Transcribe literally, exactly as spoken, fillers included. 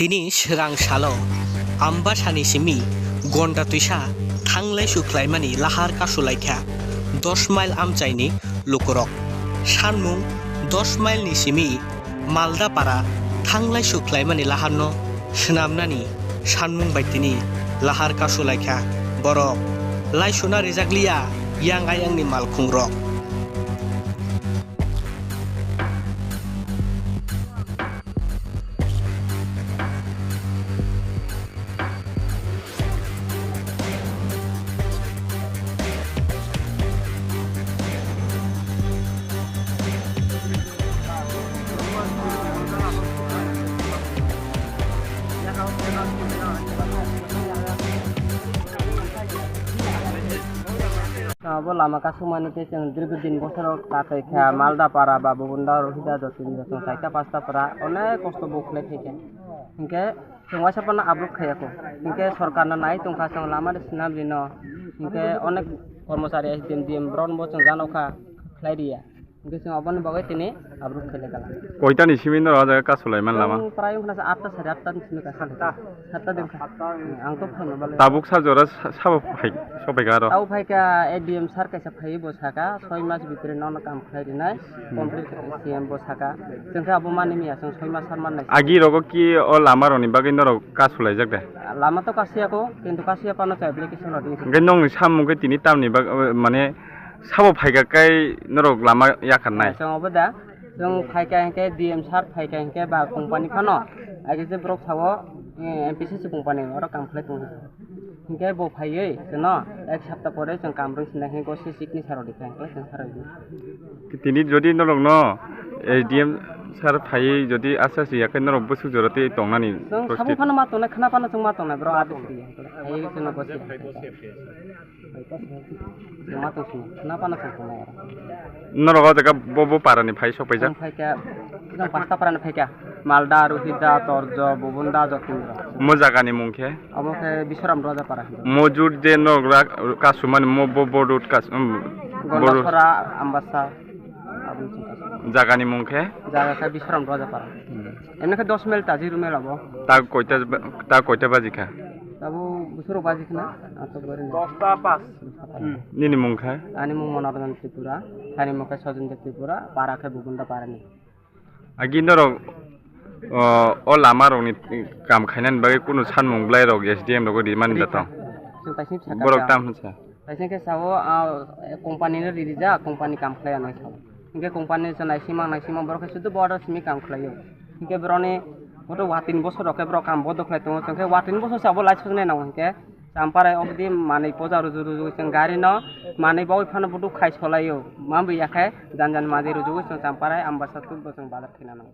Tini swrang salo Ambasani simi gonda twisa thanglai sukhlaimani lahar kasulaikha dos mile amchaini lukurok. Sanmung dos mile ni simi Maldapara thanglai sukhlaimani laharno swnamnani sanmung bai tini lahar kasulaikha borok. Laisuna rijakliya yang ayangni malkhungrok. Abo lama kasumani tei chwng dirgho din bosoro katai kha, Maldapara ba Bubunda, Rohida, Jotindra, chwng chaita pasta para onek kosto bo khlai phaikha. Hinkhe chwng waisa phano abruk khaiya kho. Hinkhe sorkarno nai tongkha chwng lama de swnam rino. Hinkhe onek kormochari S D M, D M borokno bo chwng janokha khlai riya. Hinkhe chwng aboni bagwi tini abruk khailai kala. Koitani simi norok o jaga kasulai man lama? Chwng prai wngkha sa atta sari atta ni simi kasulai. Satta din kha. Ang to phaima bale. Tabuk sa jora sa-, sabo phai-, sophaikha aro? Abo phaikha A D M sir kaisa phaiwi bo saka, soi mas bhitre nono kam khlai rinai, complete C M bo saka. Chwng khe abo mani miya chwng soi mas sar mannai. Agi rogo ki o lama rokni bagwi norok kasulaijak de? Lama to kasiya kho, kintu kasiya phano chai application rok di. Hwnkhe nokni samung khe tini tamni bag-, mane sabo phaikha kai norok lama yakarnai? Chwng obo da, chwng phaikha hinkhe D M sir phaikha hinkhe ba company phano, age je borok sao, eh, M P C C company oro kam khlai tongo. Hinkhe bo phaiwi chwngno ek sapta pore chwng kam rwng sinai hinkhe se signature rok dikha hinkhe chwng sarwi di. Tini jodi norokno S D M sir phaiwi jodi asa si yakhai norok bwswk jora tei tongnani? Chwng sabo phano ma tongnai, khna phano chwng ma tongnai, borok adi si phaiwi chwngno bwswk. Norok o jaga bo, bo para ni phai sok paijak? Ang phaikha, ang pasta para ni phaikha. Malda, Ruhida, Torjo, Bubunda, Jotindra. Mo jaga ni mung khe? Amo khe Biswaram Raja para. Mo jut je norok ra-, kasumani mo bo, bo rut kas-, um, bo rut. Gondasora, Ambasa, aboni sung kas-. Jaga ni mung khe? Jaga khe Biswaram Raja para. Hmm. Emne khe dos mile ta, zero mile abo. Ta koita, ta koita baji kha? Abo bwswrok baji khna, aswk bari na. Dosta pas. Hmm. Nini mung kha? Ani mung Monoranjan Tripura, thani mung kha Sojendra Tripura, para khe Bubunda para ni. Agi norok, o, o lama rokni kam khainani bagwi kunu sanmung bwlai rok S D M rogo rimani da tong? Chwng kaisa sakha. Borok tam hinsa? Kaisa khe sao, ah, company no ririjak, company kam khlai anw sao. Hinkhe company se naisimang, naisimang, borok khe sudu border simi kam khlaio. Hinkhe borokni boto watini bosor rok khe borok kam bodo khlai tongo. Chwng khe watini bosor se abo lai sojnai nango hinkhe. Champarai obodi manwi poja ruju ruju chwng gari no manwi bagwi phano bodo khai solaio. Manwi yakhe jan jan maji ruju chwng Champarai Ambasa tuk bo chwng bazar thwina nango.